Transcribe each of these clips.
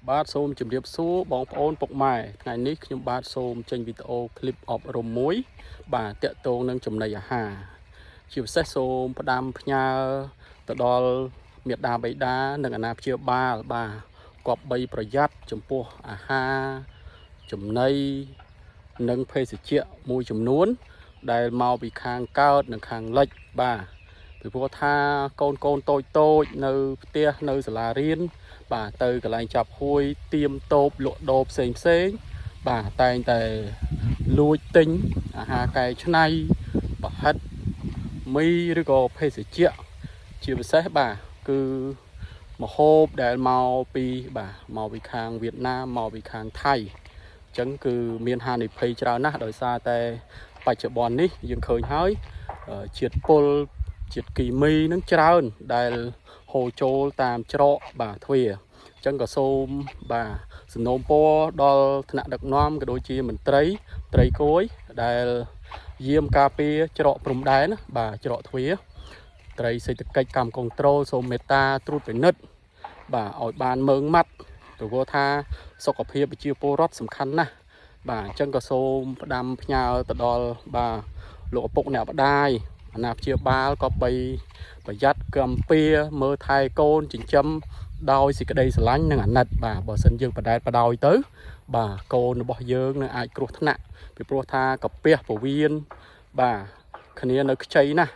បាទសូមជម្រាបសួរបងប្អូនពុកម៉ែថ្ងៃនេះខ្ញុំបាទសូមចេញវីដេអូឃ្លីបអប់រំមួយ បាទតាក់ទងនឹងចំណីអាហារជាពិសេសសូមផ្ដាំផ្ញើទៅដល់មេដាបៃតានិងអាណាព្យាបាលបាទគប្បីប្រយ័ត្នចំពោះអាហារចំណីនិងភេសជ្ជៈមួយចំនួន ដែលមកពីខាងកើតនិងខាងលិចបាទពីព្រោះថាកូនកូនតូចតូចនៅផ្ទះនៅសាលារៀនបាទទៅកន្លែងចាប់ហួយទៀមតូបលក់ដូរផ្សេងផ្សេងបាទតែងតែលួចទិញអាហារកែច្នៃប្រហិតមីឬក៏ភេសជ្ជៈជាពិសេសបាទគឺម្ហូបដែលមកពីបាទមកពីខាងវៀតណាមមកពីខាងថៃអញ្ចឹងគឺមានហានិភ័យច្រើនណាស់ដោយសារតែបច្ចុប្បន្ននេះយើងឃើញហើយជាតិពុលជាតិគីមីនឹងច្រើនដែលហូរចូលតាមច្រកបាទទ្វារអញ្ចឹងក៏សូមបាទសំណូមពរដល់ថ្នាក់ដឹកនាំក៏ដូចជាមន្ត្រីត្រីគយដែលយាមការពារច្រកព្រំដែនណាបាទច្រកទ្វារត្រីសេដ្ឋកិច្ចកម្មកុងត្រូលសូមមេត្តាត្រួតពិនិត្យបាទឲ្យបានមើងម៉ាត់ព្រោះថាសុខភាពប្រជាពលរដ្ឋសំខាន់ណាស់បាទអញ្ចឹងក៏សូមផ្ដាំផ្ញើទៅដល់បាទលោកឪពុកអ្នកម្ដាយអាណាព្យាបាលក៏បីប្រយ័ត្នកំពៀមើលថែកូនចិញ្ចឹមដោយសេចក្តីស្រឡាញ់និងអាណិតបាទបើសិនយើងបដែតបដោយទៅ បាទកូនរបស់យើងនឹងអាចគ្រោះថ្នាក់ពីព្រោះថាកាពះពវៀនបាទគ្នានៅខ្ចីណាស់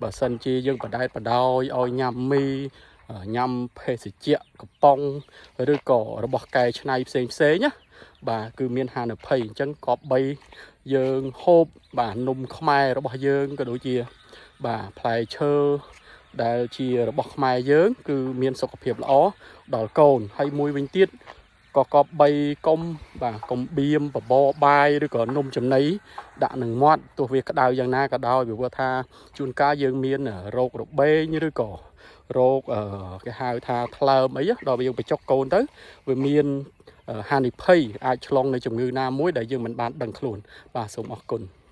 បើសិនជាយើងបដែតបដោយឲ្យញ៉ាំមីញ៉ាំភេសជ្ជៈកំប៉ុងឬក៏របស់កែច្នៃផ្សេងផ្សេងណាបាទគឺមានហានិភ័យអញ្ចឹងក៏បីយើងហូបបាទនំខ្មែររបស់យើងក៏ដូចជាបាទផ្លែឈើដែលជារបស់ខ្មែរយើង គឺមានសុខភាពល្អដល់កូនហើយមួយវិញទៀត ក៏កបីកុំបាទកុំបៀមបបរបាយឬក៏នំចំណីដាក់នឹងមាត់ទោះវាក្តៅយ៉ាងណាក៏ដោយពីព្រោះថាជួនកាលយើងមានរោគរបេងឬក៏រោគគេហៅថាថ្លើមអីដល់យើងបញ្ចុកកូនទៅវាមានហានិភ័យអាចឆ្លងនៅជំងឺណាមួយដែលយើងមិនបានដឹងខ្លួនបាទសូមអរគុណ។